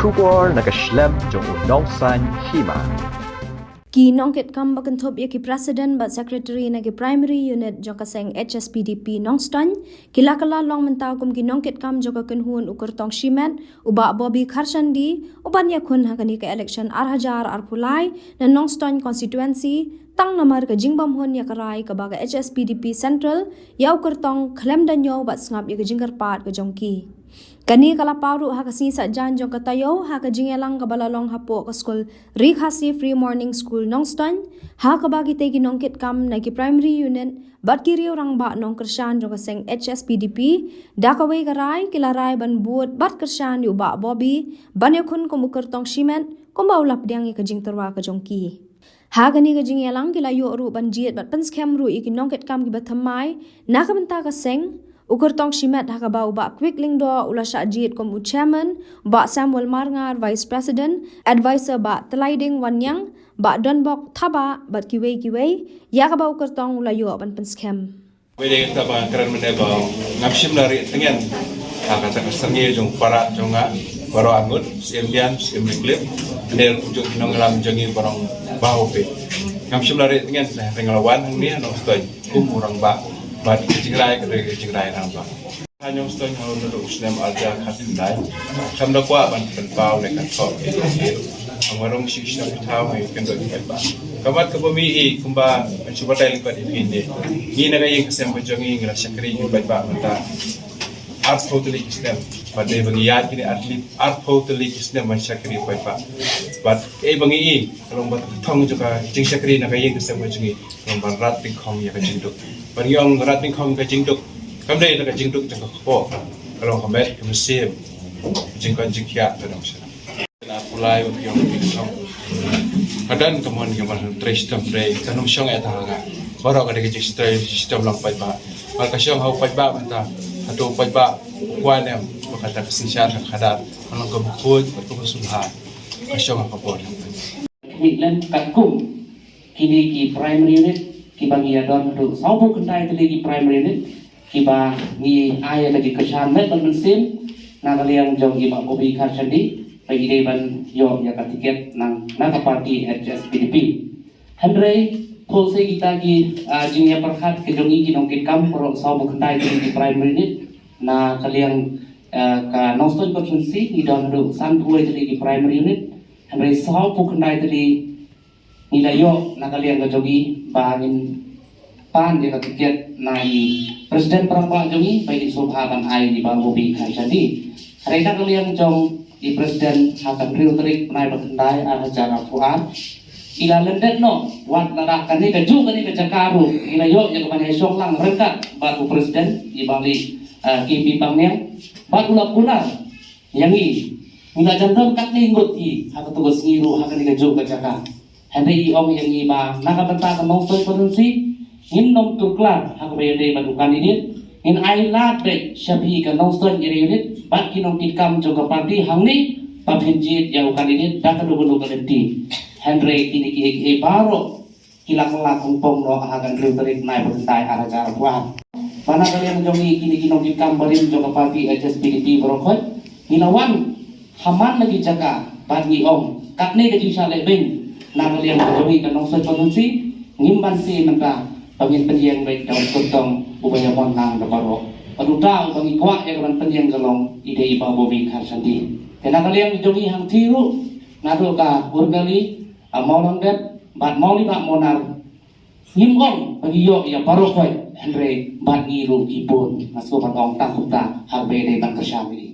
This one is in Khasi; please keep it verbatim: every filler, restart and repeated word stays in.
Khubor na ka shlem jong u nongsan hima. Ki nongkitkam ba kynthup ïa ki president bad secretary na ki primary unit jong ka seng H S P D P Nongstoiñ ki la kylla long mynta kum ki nongkitkam jong ka kynhun u kyrtong shimet u Bah Bobby Kharshandi u ban ïakhun ha kane ka election ar hajar arphew lai na Nongstoiñ constituency tang namar ka jingbymhun ïa ka rai kaba ka H S P D P Central ïa u kyrtong khlem da ñiew bad sngap ïa ka jingkyrpad ka jong ki. Kane ka la paw ruh ha ka sngi Saitjaiñ jong ka taïew ha ka jingïalang kaba la long hapoh ka skul Ri Khasi Free Morning School Nongstoiñ ha kaba kitei ki nongkitkam na ki primary unit bad ki riew rangbah nongkyrshan jong ka seng H S P D P da kawei ka rai ki la rai ban bud bad kyrshan ïa u Bah Bobby ban ïakhun kum u kyrtong shimet kumba u la pdiang ïa ka jingtyrwa ka jong ki. Ha kane ka jingïalang ki la ïoh ruh ban jied bad pynskhem ruh ïa ki nongkitkam kiba thymmai na ka bynta ka seng, u kyrtong shimet ha kaba u Bah Kwik Lyngdoh u la shah jied kum u chairman, u Bah Samuel Marngar vice president, advisor Bah Tlaiding Wanniang, Bah Donbok Thabah bad kiwei kiwei ïa kaba u kyrtong u la ïoh ban pynskhem. Wei dei kata ba kren mynne ba ngam shym la rieh tngen ha kata ka syrngiew jong para jong nga baroh arngut, Syiem Lian, Syiem Wycliffe, ne ruh jong ki nongïalam jong ngi baroh ba u peit. Ngam shym la rieh tngen ne hynrei nga la wan hangne ha Nongstoiñ kum u rangbah bad ka jingrai ka dei ka jingrai rangbah. Ha Nongstoiñ ha u naduh u snem ar hajar khatkhyndai. Kam da kwah ban pynpaw ne kan thok ïa ka ïing. Hangno ruh shi snem thaw ngi kynduh ïa ki paidbah. Ka mat kaba mih i kumba ban shu batai lyngkot ïa phi ne. Ngi na ka ïing ka sem ka jong ngi ngi la shakri ïa ki paidbah mynta arphew tylli ki snem. Bad dei ba ngi ïaid kine artylli arphew tylli ki snem ban shakri ïa ki paidbah. Bad kaei ba ngi i ka long ba ka thong jong ka jingshakri na ka ïing ka sem ka jong ngi ka long ban rat dyngkhong ïa ka jingduk. Ban ïong rat dyngkhong ka jingduk. Kam dei na ka jingduk jong ka kpoh, ka long ka met ka mynsiem, ka jingkoit jingkhiah ka dang sha. Na pulai u ïong ka jingduk. Ka don ka mon ka mon trei shitom trei, ka num shong ïa ta ha nga. Baroh ka dei ka jingtrei shitom lang paidbah. Ba ka shong ha u paidbah mynta, hato u paidbah u kwah ne em, ba kata ka synshar ka khadar, ka long ka bakhuid, ka bakhuid sumha. Ka shong ha ka por. Mih lem katkum kine ki primary unit kiba ngi ïa don haduh sawphew khyndai tylli ki primary unit kiba ngi ai ïa ka jingkyrshan met bad mynsiem na ka liang jong i Bah Bobby Kharshandi ba i dei ban ïoh ïa ka tiket na, na ka party H S P D P. Hynrei pynban kita ki, ah, jingïapyrkhat ka jong i ki nongkitkam baroh sawphew khyndai tylli ki primary unit na ka liang, ah, ka Nongstoiñ constituency ngi don haduh sanphew tylli ki primary unit. Hynrei sawphew khyndai tylli ngi la ïoh na ka liang ka jong i ba ngin pan ïa ka tiket na i president para ba jong i ba i sngewbha ban ai i Bah Bobby Kharshandi. Hynrei na ka liang jong i president ha ka hynriew tarik bnai ba khyndai ar hajar arphew ar. I la lyndet noh wat lada kane ka juh kane ka jaka ruh i la ïoh ïa ka ban ïashong lang ryngkat bad u president i Bah Li, eh, K P Pangniang. Bad u la kular ïa ngi, ngi la jan don katne ngut i ha kato ka sngi ruh ha kane ka juh ka jaka. Hynrei i ong ïa ngi ba na ka bynta ka Nongstoiñ constituency ngin nym turklar ha kaba ïadei bad u candidate, ngin ai lad beit sha phi ka Nongstoiñ area unit bad ki nongkitkam jong ka party hangne ba phin jied ïa u candidate da kano kano ka lynti. Hynrei kine kiei kiei baroh ki la kylla kongpong noh ha ka hynriew tarik bnai ba khyndai ar hajar arphew ar. Ba na ka liang jong ngi kine ki nongkitkam barim jong ka party H S P D P baroh khoit ngi la wan ha man la ki jaka bad ngi ong katne ka jingshah lehbeiñ na ka liang jong ngi ka Nongstoiñ constituency ngim banse mynta ba ngin pynïeng beit da u kyrtong uba ïamon lang da baroh. Bad uta uba ngi kwah ïa ka ban pynïeng ka long i dei i Bah Bobby Kharshandi. Te na ka liang jong ngi hangtei ruh naduh ka Urkali, a Mawlongdep bad Mawlyngbah Mawnar. Ngim ong ba ngi ïoh ïa baroh khoit hynrei bad ngi ruh ki bun nga sngewbha ban ong tang kumta ha kaba ïadei ban kyrshan ïa ngi.